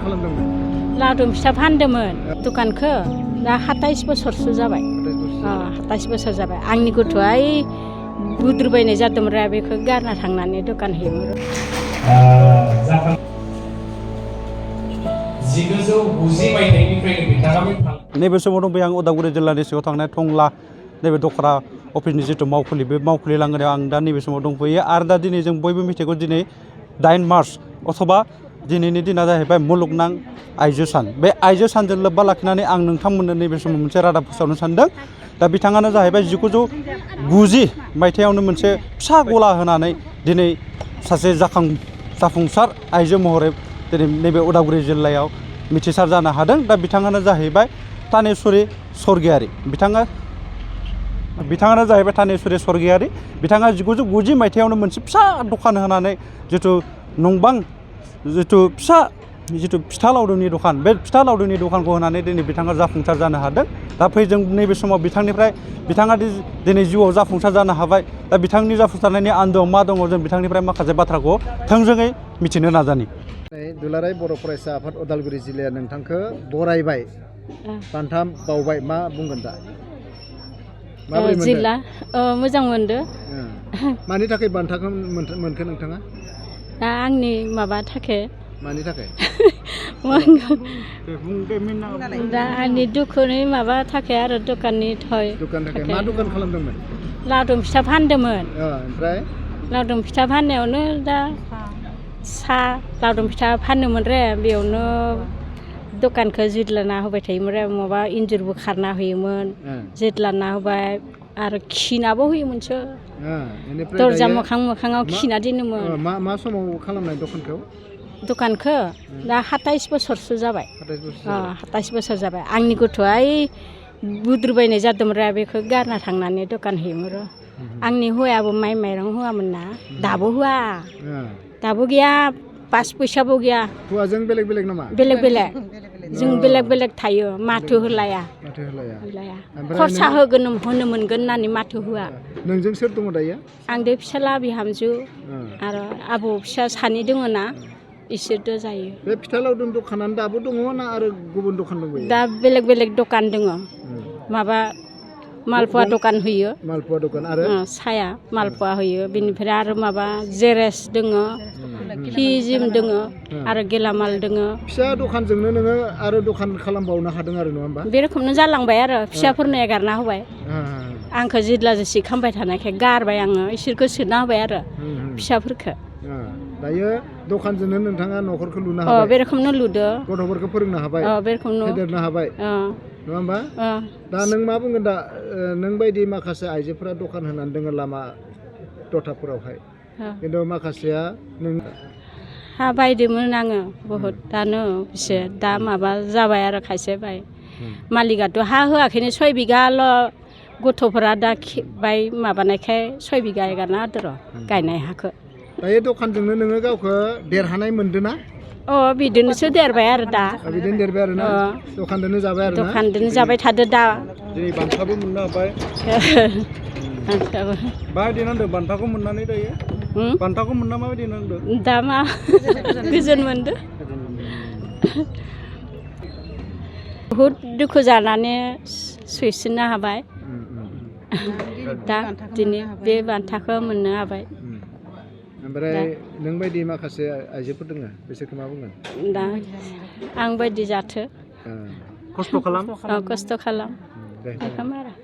खालामदोंमोन? लावदुम फिथा फानदोंमोन दुकानखौ दा 27 बोसोरसो जाबाय 27 बोसोर जाबाय आंनि गथ'आ बुद्रुबायनाय जादोंमोन बेखौ गारना थांनानै दुकान होयोमोन नैबे समाव दंबाय आं उदालगुरि जिल्लानि सिङाव थांनाय टंला नैबे दखरा अफिसनि जिथु मावखुलि बे मावखुलि लांगोनायाव आं दा नैबे समाव दंफैयो आरो दा दिनै जों बयबो मिथिगौ दिनै 8 मार्च अथबा दिनैनि दिना जाहैबाय मुलुगनां आइजो सान बे आइजो सानजों लोब्बा लाखिनानै आं नोंथांमोननो नैबे समाव मोनसे रादाब फोसावनो सानदों दा बिथाङानो जाहैबाय 1990 मायथाइयावनो मोनसे फिसा गला होनानै दिनै सासे जाफुंसार आइजो महरै दिनै नैबे उदालगुरि जिल्लायाव मिथिसार जानो हादों दा बिथाङानो जाहैबाय तानेश्वरी स्वर्गियारी बिथाङानो जाहैबाय तानेश्वरी स्वर्गियारी बिथाङा 1990 मायथाइयावनो मोनसे फिसा दखान होनानै जिथु नंबां जिथु फिथा लावदुमनि दखान बे फिथा लावदुमनि दखानखौ होनानै दिनै बिथाङा जाफुंसार जानो हादों दा जों नैबे समाव बिथाङा दिनै जिउआव जाफुंसार जानो हाबाय दा बिथांनि जाफुंसारनायनि आन्दोआव मा दङ जों बिथांनिफ्राय माखासे बाथ्राखौ थोंजोङै मिथिनो नाजानि दुलाराय बर' फरायसा आफाद उदालगुरि जिल्लाया नोंथांखौ बरायबाय बान्था बावबाय मा बुंगोन दा जिल्ला मोजां मोनदो मानि थाखाय बान्थाखौ मोनखो नोंथाङा दा आंनि माबा थाखाय मानि थाखाय दा आंनि दुखुनि माबा थाखाय आरो दखाननि मा दखान खालामदोंमोन लावदुम फिथा फानदोंमोन ओमफ्राय लावदुम फिथा फाननायावनो दा लावदुम फिथा फानोमोन बेयावनो दखानखौ जिदलाना होबाय थायोमोन माबा इन्जुरबो खारना होयोमोन जिदलाना होबाय आरो खिनाबो होयोमोनसो दरजा मोखाङाव खिना दोनोमोन मा समाव खालामनाय दखानखौ दा 27 बोसोरसो जाबाय 27 बोसोर जाबाय आंनि गथ'आ बुद्रुबायनाय जादोंमोन बेखौ गारना थांनानै दखान होयोमोन आंनि हौवायाबो माइ माइरं होआमोन ना दाबो होआ दाबो गैया 5 फैसाबो गैया हौवाजों बेलेग नामा बेलेग जों बेलेग थायो माथो होलाया खरसा होनो मोनगोन होननानै माथो होआ नोंजों सोर दङ दायो आंदो फिसाला बिहामजो आरो आबौ फिसा सानै दङ ना इसोरदो जायो बे फिथा लावदुम दखानानो दाबो दङ ना आरो गुबुन दखान दंबायो दा बेलेग दखान दङ माबा मालपुवा दखान होयो मालपुवा दखान आरो साया मालपुवा होयो बेनिफ्राय आरो माबा जेरेस दङ हिजिम दङ आरो गेलामाल दङ फिसा दखानजोंनो नोङो आरो दखान खालामबावनो हादों आरो नङा होमबा बे रोखोमनो जालांबाय आरो फिसाफोरनो एगारना होबाय आंखौ जिदला जेसि खामबाय थानायखाय गारबाय आङो इसोरखौ सोना होबाय आरो फिसाफोरखौ दायो दखानजोंनो नोंथाङा न'खरखौ लुनो हाबाय बे रोखोमनो लुदो गथ'फोरखौ फोरोंनो हाबाय बे रोखोमनो फेदेरनो हाबाय नङा होमबा दा नों मा बुंगोन दा नों बायदि माखासे आइजोफोरा दखान होनानै दङ लामा दथाफोरावहाय खिन्थु माखासेया नों हा बायदोंमोन आङो बहुद दानो एसे दा माबा जाबाय आरो खायसे बाय मालिकआथ' हा होआखैनो 6 बिगाल' गथ'फोरा दा बाय माबानायखाय 6 बिगा एगारना होदो र' गायनाय हाखौ दायो दखानजोंनो नोङो गावखौ देरहानाय मोनदों ना बिदिनोसो देरबाय आरो दा बिदिनो देरबाय आरो ना दखानजोंनो जाबाय आरो दखानजोंनो जाबाय थादो दा दिनै बान्थाबो मोननो हाबाय माबायदि नांदों बान्थाखौ मोननानै दायो बान्थाखौ मोनना माबायदि नांदों दा मा गोजोन मोनदों बहुद दुखु जानानै सैसोनो हाबाय दा दिनै बे बान्थाखौ मोननो हाबाय ओमफ्राय नों बायदि माखासे आइजोफोर दङ बिसोरखौ मा बुंगोन दा आं बायदि जाथो खस्थ' खालाम खस्थ' खालाम